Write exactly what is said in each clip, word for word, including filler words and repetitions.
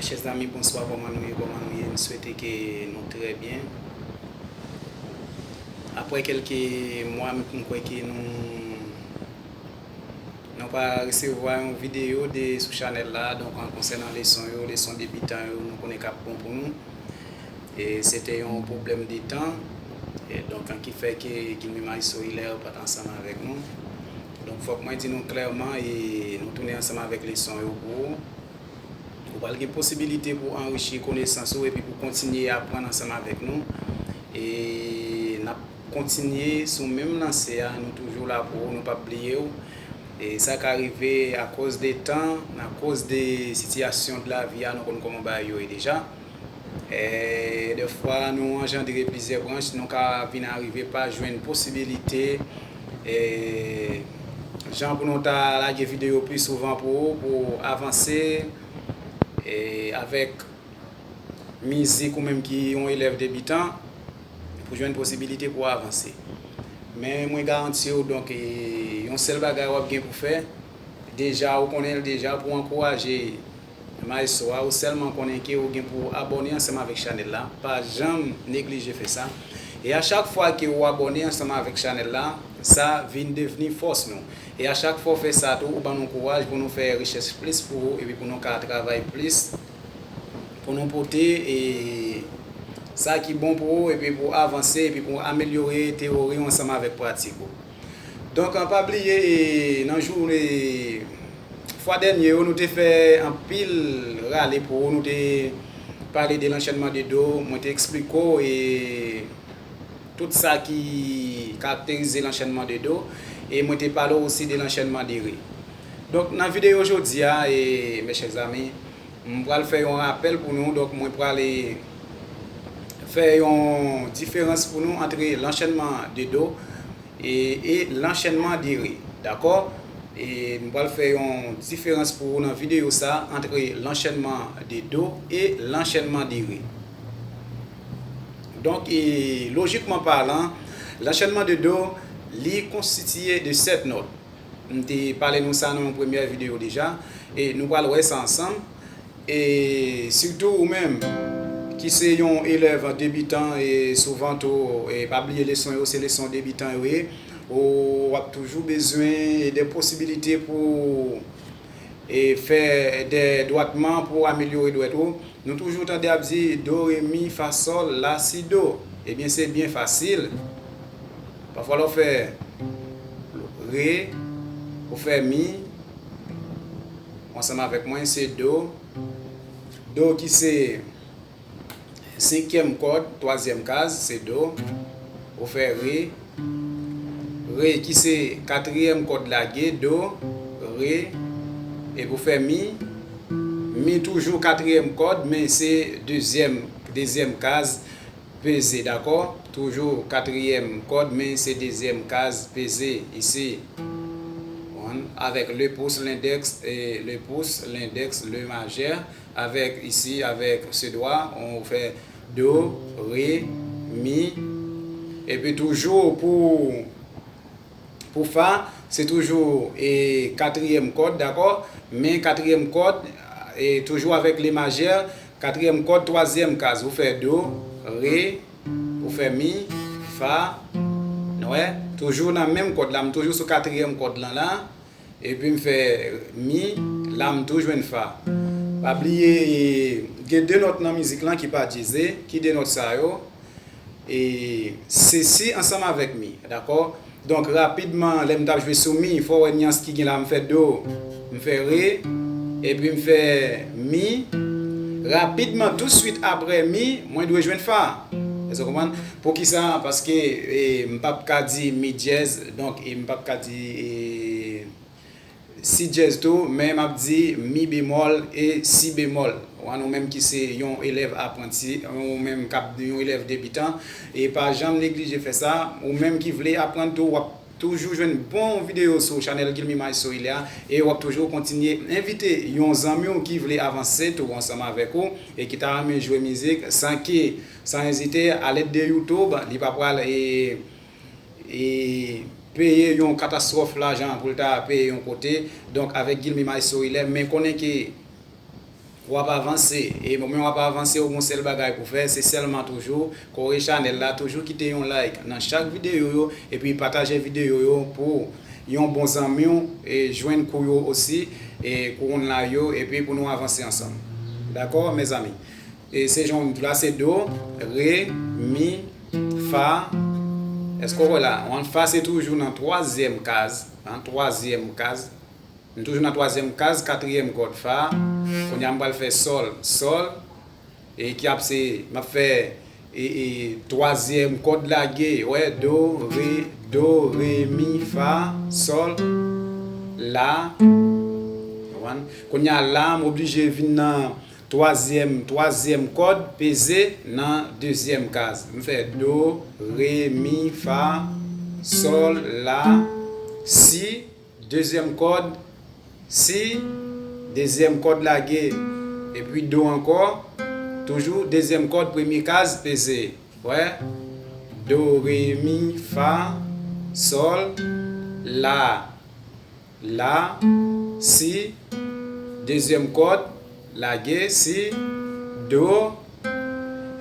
Chè zanmi, bonswa, kòman nou ye, kòman nou ye? M swete ke nou trè byen. Apre kèlke mwa, m kwè ke nou, nou pa resevwa yon videyo de, sou chanèl la, donk, an konsènan leson yo, leson debitan yo, nou konnen k ap bon pou nou. E se te yon pwoblèm de tan, e donk, an ki fè ke Guilmy Maestro Hilaire pa t ansanm avèk nou. Donk, fòk mwen di nou klèman, e nou tounen ansanm avèk leson yo pou ou. Ou pral gen posibilite pou anrichi konesans ou epi pou kontinye aprann ansanm avèk nou. E n ap kontinye sou menm lanse a, nou toujou la pou ou, nou p ap bliye w. E sa ka rive akoz de tan, akoz de sitiyasyon de lavi a, nou konn kòman bagay yo ye deja. E dèfwa, nou anjandre plizyè branch, nou ka vin arive pa jwenn posibilite, e, jan pou nou ta lage videyo pi souvan pou ou, pou avanse, e, avèk mizik ou menm ki yon elèv debitan, pou jwenn posibilite pou avanse. Men mwen garanti w, donk, e, yon sèl bagay w ap gen pou fè, deja, ou konnen l deja, pou ankouraje maestro a, ou sèlman konnen ke ou gen pou abòne ansanm avèk chanèl la. Pa janm neglije fè sa. E a chak fwa ke ou abòne ansanm avèk chanèl la, sa vin devni fòs nou. E a chak fwa w fè sa tou, ou ban nou kouraj pou nou fè richès plis pou ou, epi pou nou ka travay plis, pou nou pote, e, sa ki bon pou ou, epi pou avanse, epi pou amelyore teyori w ansanm avèk pratik ou. Donk, pa bliye, e, nan jou, e, fwa dènye yo, nou te fè anpil rale pou ou, nou te pale de lanchènman de do, mwen te eksplike w, e, tout sa ki karakterize lanchènman de do, e mwen te pale w osi de lanchènman de re. Donk, nan videyo jodi a, e, mes chers amis, m pral fè yon rapèl pou nou, donk mwen pral, e, fè yon diferans pou nou antre lanchènman de do e, e lanchènman de re, dakò? E m pral fè yon diferans pou ou nan videyo sa antre lanchènman de do e lanchènman de re. Donk, e, lojikman palan, lanchènman de do, li konstitiye de sèt nòt. M te pale nou sa nan yon premyè videyo deja, e nou pral wè sa ansanm. E sitou ou menm ki se yon elèv debitan, e souvan tou, e pa bliye leson yo, se leson debitan yo ye, ou w ap toujou bezwen de posibilite pou, e, fè de dwatman pou amelyore dwèt ou. Nou toujou tande ap di do, re, mi, fa, sòl, la, si, do. Ebyen, se byen fasil. Pafwa, lè w fè re, ou fè mi, ansanm avèk mwen, se do. Do ki se senkyèm kòd, twazyèm kaz, se do. Ou fè re. Re ki se katriyèm kòd lage, do, re. Epi ou fè mi. Mi toujou katriyèm kòd, men se dezyèm, dezyèm kaz peze, dakò? Toujou katriyèm kòd, men se dezyèm kaz peze isi. Konprann? Avèk le pouce, l'index, e le pouce, l'index, le majè. Avèk isi, avèk se dwa, ou fè do, re, mi. Epi toujou pou, pou fa, se toujou, e, katriyèm kòd, dakò? Men katriyèm kòd, e, toujou avèk le majè, katriyèm kòd, twazyèm kaz, ou fè do, re, ou fè mi, fa, nou wè, toujou nan menm kòd la, m toujou sou katriyèm kòd lan la, epi m fè mi, la m tou jwenn fa. Pa bliye, e, gen de nòt nan mizik lan ki pa dyeze, ki de nòt sa yo? E, se si ansanm avèk mi, dakò? Donk, rapidman, lè m t ap jwe sou mi, fò w wè nyans ki gen la, m fè do, m fè re, epi m fè mi. Rapidman, tousuit apre mi, mwen dwe jwenn fa. Èske w konprann? Poukisa? Paske, e, m p ap ka di mi dyèz, donk, e, m p ap ka di, e, si dyèz tou, men m ap di mi bemòl e si bemòl. Ou menm ki se yon elèv apranti, ou menm k ap yon elèv debitan, e pa janm neglije fè sa. Ou menm ki vle aprann tou, w ap toujou jwenn bon videyo sou chanèl Guilmy Maestro Hilaire, e w ap toujou kontinye envite yon zanmi w ki vle avanse tou ansanm avèk ou, e ki ta renmen jwe mizik, san ke, san ezite, alèd de YouTube, li pa pral, e, e peye yon katastwòf lajan pou l ta peye yon kote. Donk, avèk Guilmy Maestro Hilaire, men konnen ke W ap avanse. E moman w ap avanse, ou gon sèl bagay pou fè, se sèlman toujou kore chanèl la, toujou kite yon like nan chak videyo yo, epi pataje videyo yo pou yon bon zanmi w e jwenn kou yo osi, e kou w la yo, epi pou nou avanse ansanm. Dakò, mezanmi? E se jan w di la, se do, re, mi, fa. Èske w wè la? Wan, fa se toujou nan twazyèm kaz, an twazyèm kaz. M toujou nan twazyèm kaz, katriyèm kòd fa. Kounye a m pral fè sòl, sòl. E ki ap se, m ap fè e, e, twazyèm kòd lage, wè, do, re, do, re, mi, fa, sòl, la. Konprann? Kounye a la, m oblije vin nan twazyèm, twazyèm kòd, peze nan dezyèm kaz. M fè do, re, mi, fa, sòl, la, si, dezyèm kòd, si, dezyèm kòd lage, epi do ankò, toujou dezyèm kòd, premye kaz, peze. Wè, do, re, mi, fa, sòl, la, la, si, dezyèm kòd, lage, si, do,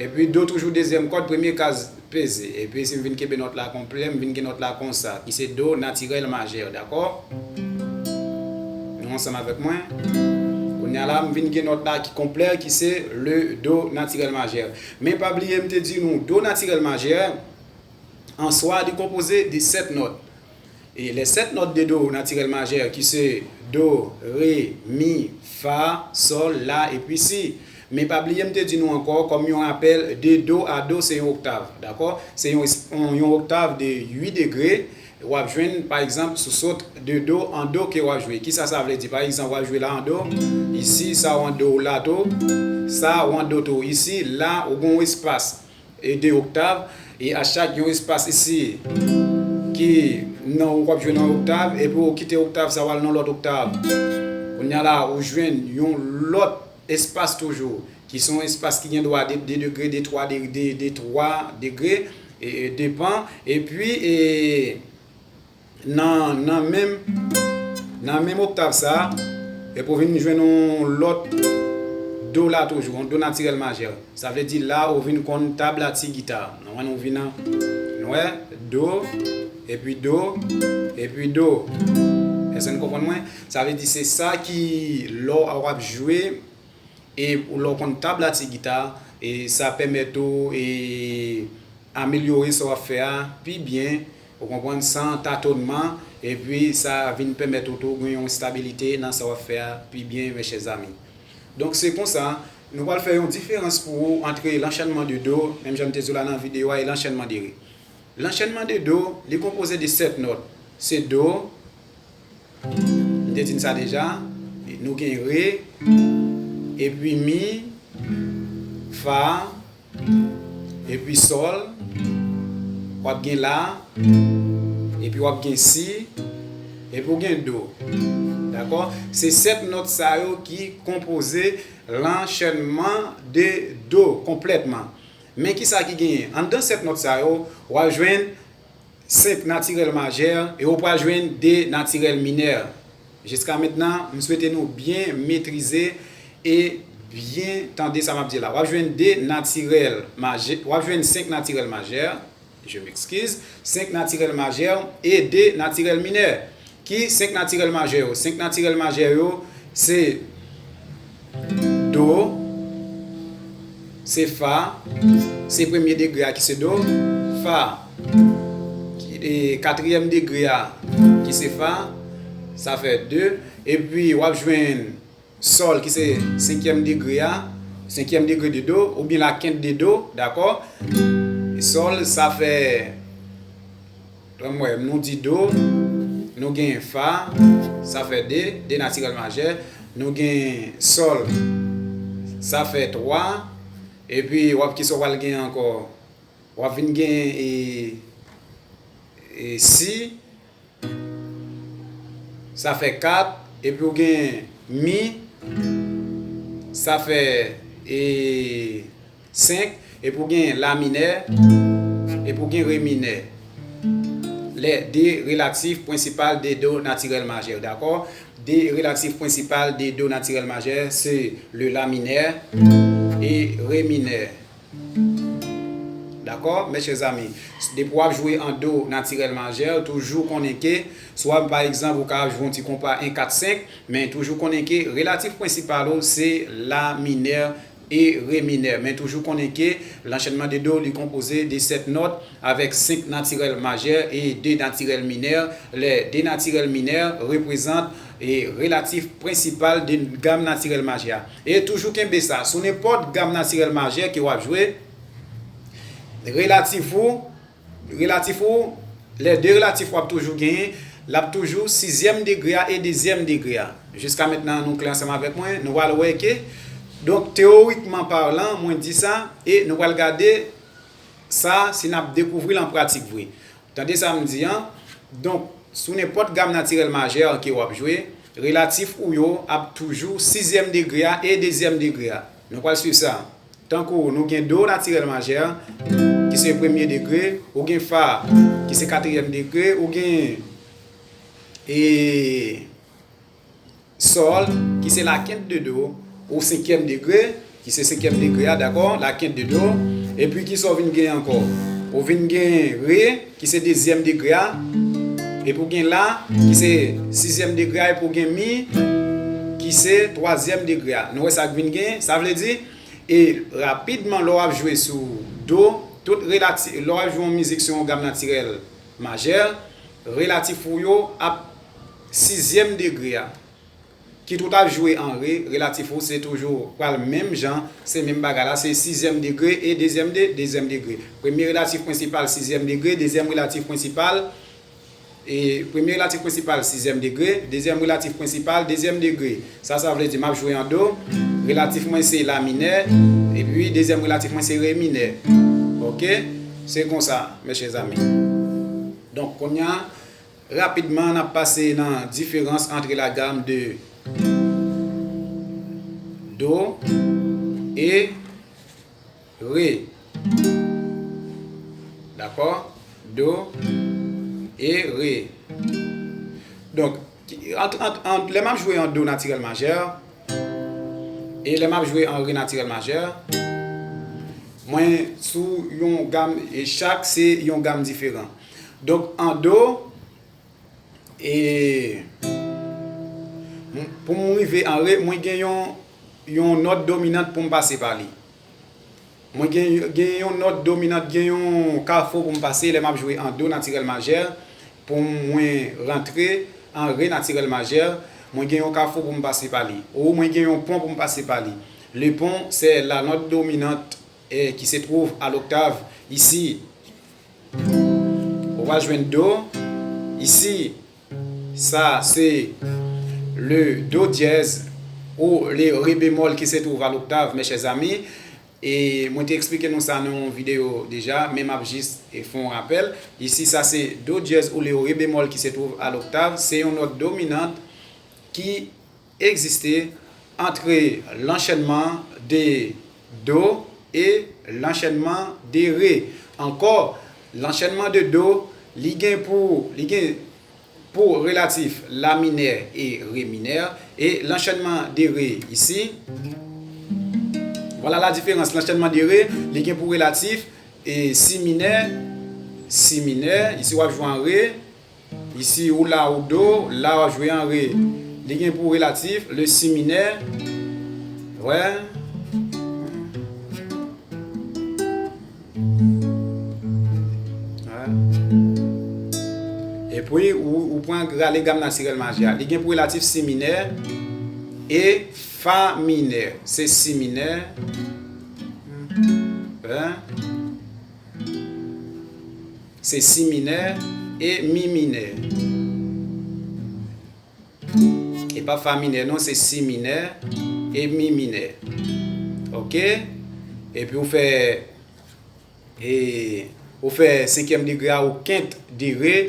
epi do toujou dezyèm kòd, premye kaz peze. Epi si m vin kenbe nòt la konplè, m vin gen nòt la konsa, ki se do natirèl majè, dakò? Nou ansanm avèk mwen? Kounye a la, m vin gen nòt la ki konplè, ki se le do natirèl majè. Men pa bliye, m te di nou, do natirèl majè, an swa, li konpoze de sèt nòt. E les sèt nòt de do natirèl majè ki se do, re, mi, fa, sòl, la epi si. Men pa bliye m te di nou ankò, kòm yon rapèl, de do a do se yon oktav, dakò? Se yon, yon, yon oktav de uit degre. W ap jwenn, pa egzanp, si w sot de do an do ke w ap jwe. Kisa sa vle di? Pa egzanp, w ap jwe la an do, isi, sa w an do la tou, sa w an do tou, isi, la, ou gen yon espas e de oktav, e a chak yon espas isi ki nan w ap jwe nan oktav, epi w kite oktav sa w al nan lòt oktav. Kounye a la, ou jwenn yon lòt espas toujou, ki se yon espas ki gen dwa de de degre, de twa de, de, de twa degre, e, e depan, epi e, nan, nan menm, nan menm oktav sa a, epi w vin jwenn yon lòt do la toujou, yon do natirèl majè. Sa vle di la ou vin konn tab la ti gita. Nou wè, nou vin an, nou wè, do, epi do, epi do. Èske n konprann mwen? Sa vle di se sa ki lè w ap jwe, e lè w konn tab la ti gita, e sa pèmèt ou, e, amelyore sa w ap fè a pi byen, ou konprann, san tatonnman, epi sa vin pèmèt ou tou gen yon estabilite nan sa w ap fè a pi byen, mes chers amis. Donk, se konsa, nou pral fè yon diferans pou ou antre lanchènman de do, menm jan m te di w la nan videyo a, e lanchènman de re. Lanchènman de do, li konpoze de sèt nòt. Se do, m te di n sa deja, nou gen re, epi mi, fa, epi sòl, w ap gen la, epi w ap gen si, epi w gen do. Dakò? Se sèt nòt sa yo ki konpoze lanchènman de do konplètman. Men kisa ki genyen? Anndan sèt nòt sa yo, w ap jwenn senk natirèl majè e w pral jwenn de natirèl minè. Jiska mentnan, m swete nou byen metrize e byen tande sa m ap di la. W ap jwenn de natirèl majè, w ap jwenn senk natirèl majè, je m'excuse, senk natirèl majè e de natirèl minè. Ki senk natirèl majè yo? Senk natirèl majè yo, se do, se fa, se premye degre a ki se do, fa, ki, e, katriyèm degre a ki se fa, sa fè de, epi w ap jwenn sòl ki se senkyèm degre a, senkyèm degre de do, oubyen la quinte de do, dakò? Sòl, sa fè, ann wè, nou di do, nou gen fa, sa fè de, de natirèl majè, nou gen sòl, sa fè twa, epi w ap, kisa w pral gen ankò? W ap vin gen, e, e, si, sa fè kat, epi w gen mi, sa fè, e, senk, epi w gen la minè, epi w gen re minè. Les deux relatifs principales de do naturel majeur, dakò? de relatif prensipal de do natirèl majè, se le la minè e re minè. Dakò, mes chers amis? Depi w ap jwe an do natirèl majè, toujou konnen ke, swa pa egzanp, ou ka jwe yon ti konpa en kat senk, men toujou konnen ke relatif prensipal ou se la minè e re minè. Men toujou konnen ke lanchènman de do, li konpoze de sèt nòt avèk senk natirèl majè e de natirèl minè. Les deux naturels mineurs représentent e relatif prensipal de gam natirèl majè a. E toujou kenbe sa, sou nenpòt gam natirèl majè ke w ap jwe, relatif ou, relatif ou, les deux relatifs w ap toujou genyen, l ap toujou sizyèm degre a e dezyèm degre a. Jiska mentnan, nou klè ansanm avèk mwen, nou pral wè ke, donk, teyoriquement parlant, mwen di sa, e nou pral gade sa si n ap dekouvri l an pratik vre. Tande sa m di an. Donk, sou nenpòt gam natirèl majè ke w ap jwe, relatif ou yo ap toujou sizyèm degre a e dezyèm degre a. Nou pral swiv sa. Tankou nou gen do natirèl majè, ki se premye degre, ou gen fa, ki se katriyèm degre, ou gen, e, sòl, ki se la quinte de do, ou senkyèm degre, ki se senkyèm degre a, dakò, la quinte de do, epi ki sa w vin gen ankò? Ou vin gen re, ki se dezyèm degre a, epi w gen la, ki se sizyèm degre a, epi w gen mi, ki se twazyèm degre a. Nou wè sa k vin gen? Sa vle di, e rapidman, lè w ap jwe sou do, tout relati-, lè w ap jwe yon mizik sou yon gam natirèl majè, relatif ou yo ap sizyèm degre a. Kit ou ta jwe an re, relatif ou se toujou pral menm jan, se menm bagay la, se sizyèm degre e dezyèm de, dezyèm degre. Premye relatif prensipal, sizyèm degre, dezyèm relatif prensipal, e premye relatif prensipal, sizyèm degre, dezyèm relatif prensipal, dezyèm degre. Sa, sa vle di m ap jwe an do, relatif mwen se la minè, epi dezyèm relatif mwen se re minè. Oke? Se konsa, mes chers amis. Donk, kounye a, rapidman, n ap pase nan diferans entre la gamme de do e re. Dakò? Do e re. Donk, ant, ant, ant, lè m ap jwe an do natirèl majè e lè m ap jwe an re natirèl majè, mwen sou yon gam, e chak se yon gam diferan. Donk, an do, e, m-, pou m rive an re, mwen gen yon, yon nòt dominant pou m pase pa li. Mwen gen, gen yon nòt dominant, gen yon kafou pou m pase lè m ap jwe an do natirèl majè. Pou mwen rantre an re natirèl majè, mwen gen yon kafou pou m pase pa li. Ou mwen gen yon pon pou m pase pa li. Le pon, c'est la note dominante, eh, qui se trouve à l'octave ici. Ou va jwenn do. Ici, ça, c'est le do dièse ou le ré bémol qui se trouve à l'octave, mes chers amis. E mwen te eksplike nou sa nan yon videyo deja, men m ap jis, e, fè yon rapèl. Ici, ça, c'est do dièse ou le ré bémol qui se trouve à l'octave. Se yon nòt dominant ki egziste entre l'enchaînement de do et l'enchaînement de ré. Ankò, l'enchaînement de do, li gen pou, li gen pou relatif la minè e re minè, e l'enchaînement de ré ici. Voilà la différence, l'enchaînement de ré, li gen pou relatif, e, si minè, si minè, ici w ap jwe an re, isi ou la ou do, la w ap jwe an re. Li gen pou relatif, le si minè. Wè. Wè. Epi, ou, ou pran rale gam natirèl majè a. Li gen pou relatif si minè e fa minè. Se si minè. Wè. Se si minè e mi minè. E pa fa minè non, se si minè e mi minè. Oke? Epi ou fè, e, ou fè senkyèm degre a ou kent degre,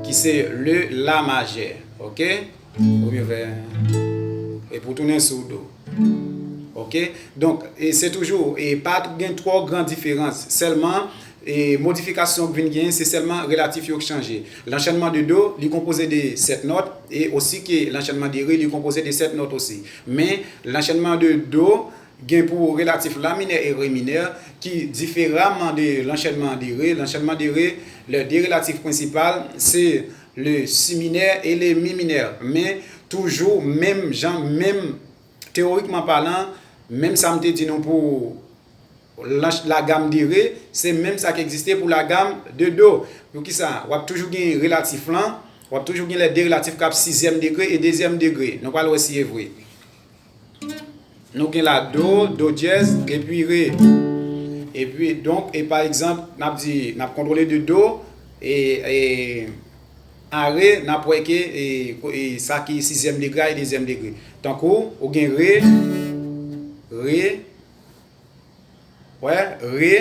ki se le la majè. Oke? Oubyen fè, epi ou tounen sou do. Ok? Donk, e se toujou, e pa gen twò gran diferans. Sèlman, e modifikasyon k vin genyen, se sèlman relatif yo k chanje. Lanchènman de do, li konpoze de sèt nòt, e osi ke lanchènman de re, li konpoze de sèt nòt osi. Men, lanchènman de do gen pou relatif la minè e re minè, ki, diferaman de lanchènman de re, lanchènman de re, les deux relatifs principal, se le si minè e le mi minè. Men, toujou, menm jan, menm, teyorikman palan, menm sa m te di nou pou lanch-, lagam de re, se menm sa k egziste pou lagam de do. Poukisa? W ap toujou gen relatif lan, w ap toujou gen les deux relatifs k ap sizyèm degre e dezyèm degre. Nou pral wè si e vre. Nou gen la do, do dyèz, epi re. Epi, donk, e pa egzanp, n ap di, n ap kontwole de do, e, e a re, n ap wè ke, e, ko-, e sa ki sizyèm degre a e dezyèm degre. Tankou, ou gen re, re, wè, re,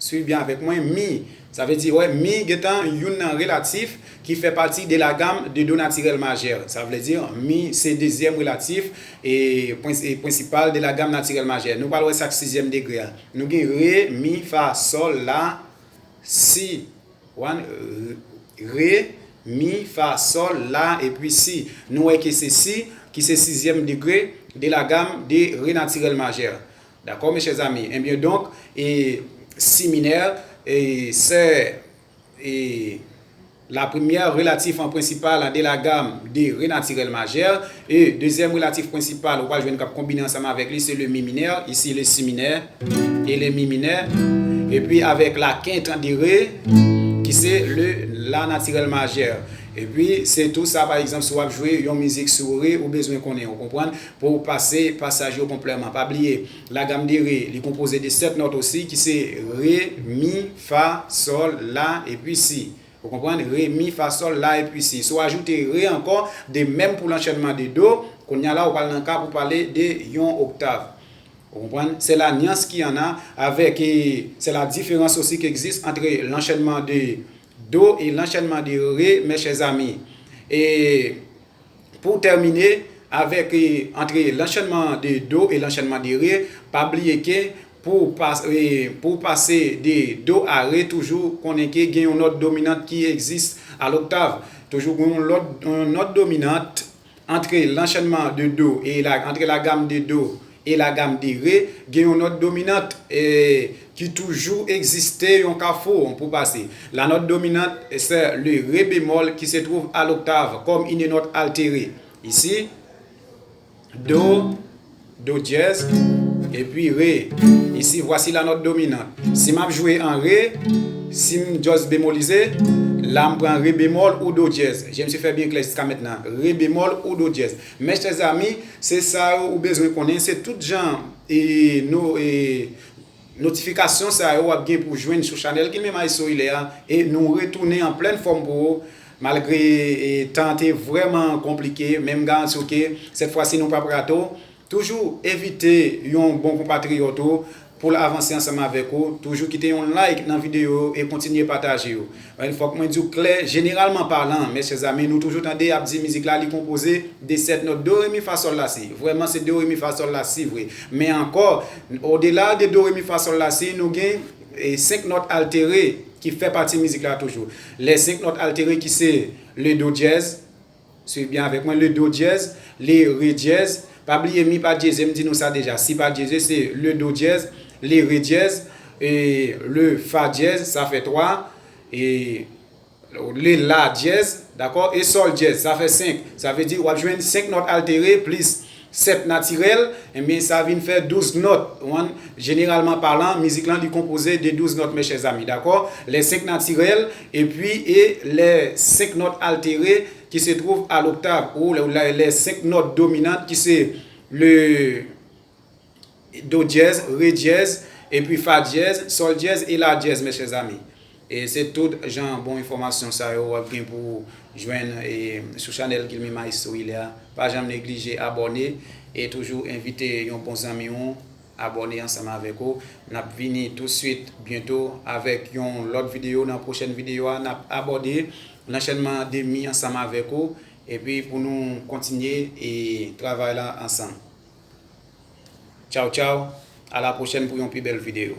swiv byen avèk mwen, mi. Sa vle di, wè, mi gentan youn nan relatif ki fè pati de la gamme de do naturel majeur. Sa vle di, mi se dezyèm relatif e, prens-, e prensipal de la gamme naturel majeur. Nou pral wè sa k sizyèm degre a. Nou gen re, mi, fa, sòl, la, si. Wan, re, mi, fa, sòl, la, epi si. Nou wè ke se si ki se sizyèm degre de la gamme de re naturel majeur. Dakò, mes chers amis? Ebyen, donk, e, si minè, e, se, e, la première relatif en principal de la gamme de re naturel majeur, e dezyèm relatif prensipal, ou pral jwenn k ap konbine ansanm avèk li, se le mi minè, isi le si minè, e le mi minè, epi avèk la quinte de re, ki se le la naturel majeur. Epi, se tou sa, pa egzanp, si w ap jwe yon mizik sou re, ou bezwen konnen, ou konprann? Pou w pase pasaj yo konplètman. Pa bliye, la gamme de re, li konpoze de sèt nòt osi, ki se re, mi, fa, sòl, la, epi si. Ou konprann? Re, mi, fa, sòl, la, epi si. Si w ajoute re ankò, de menm pou lanchènman de do, kounye a la, ou pral nan ka pou pale de yon oktav. Ou konprann? C'est la nuance qu'il y en a avec, e, c'est la différence aussi qui existe entre l'enchaînement de do et l'enchaînement de re, mes chers amis. E pou tèmine avèk, e, entre l'enchaînement de do et l'enchaînement de re, pa bliye ke pou pas-, e, pou pase de do a re, toujou konnen ke gen yon nòt dominant ki egziste à l'octave. Toujou gen yon lòt, yon nòt dominant entre l'enchaînement de do et la, entre la gamme de do et la gamme de re, gen yon nòt dominant, e, ki toujou egziste yon kafou pou pase. La note dominante, c'est le re bémol qui se trouve à l'octave comme une note altérée. Ici, do, do dyèz, epi re. Ici, voici la note dominante. Si m ap jwe an re, si m just bémolisé, la m pran re bémol ou do dyèz. Je me suis fait bien clair jusqu'à maintenant. Re bémol ou do dyèz. Mes chers amis, se sa yo ou bezwen konnen, se tout jan, e, nou, e, notifikasyon sa yo w ap gen pou jwenn sou chanèl Kilmé Maestro Ilè a, e nou retounen an plèn fòm pou ou, malgre, e, tan an te vrèman konplike, men m garanti w ke sèt fwa si nou p ap rate w. Toujou evite yon bon konpatriyòt ou pou l avanse ansanm avèk ou. Toujou kite yon like nan videyo yo e kontinye pataje yo. Fòk mwen di w klè, jeneralman palan, mes chers amis, nou toujou tande y ap di mizik la, li konpoze de sèt nòt, do, re, mi, fa, sòl, la, si. Vrèman, se do, re, mi, fa, sòl, la, si vre. Men ankò, odela de do, re, mi, fa, sòl, la, si, nou gen, e, senk nòt altere ki fè pati mizik la toujou. Lè senk nòt altere ki se le do dyèz, swiv byen avèk mwen, le do dyèz, le re dyèz, pa bliye mi pa dyeze, m di nou sa deja, si pa dyeze, se le do dyèz, le re dyèz, e le fa dyèz, sa fè twa, e le la dyèz, dakò, e sòl dyèz, sa fè senk. Sa vle di w ap jwenn senk nòt altere plis sèt natirèl, ebyen, sa vin fè douz nòt. Wan, jeneralman palan, mizik lan, li konpoze de douz nòt, mes chers amis, dakò? Les cinq naturels, epi, e les cinq notes altérées qui se trouvent à l'octave, ou les, les cinq notes dominantes qui se le do dyèz, re dyèz, epi fa dyèz, sòl dyèz e la dyèz, mes chers amis. E se tout jan bon enfòmasyon sa yo w ap gen pou jwenn, e, sou chanèl Kilmé Maestro Ilè a. Pa janm neglije abòne e toujou envite yon bon zanmi w abòne ansanm avèk ou. N ap vini tousuit, byento, avèk yon lòt videyo. Nan pwochèn videyo a, n ap abòde lanchènman de mi ansanm avèk ou, epi pou nou kontinye, e, travay la ansanm. Tchaw, tchaw. A la pwochèn pou yon pi bèl videyo.